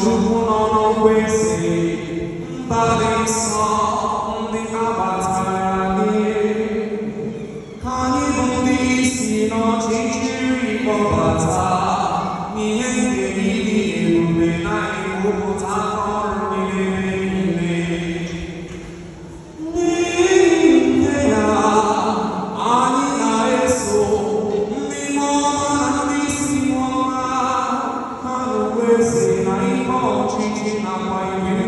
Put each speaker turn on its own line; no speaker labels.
Chukwu nọ n'okwesị, mba dị nsọ, ndị abatara gị. Ka anyị bụ ndị isi n'ọchịchịrị kpọbata n'ihe nke ịdị ebube na ikwupụta ọrụ niile niile. N'ihi ya, anyị na-eso ndị mmụọ ọma na ndị isi mmụọ ọma ha n'okpueze na ime ọchịchị nakwa igwe.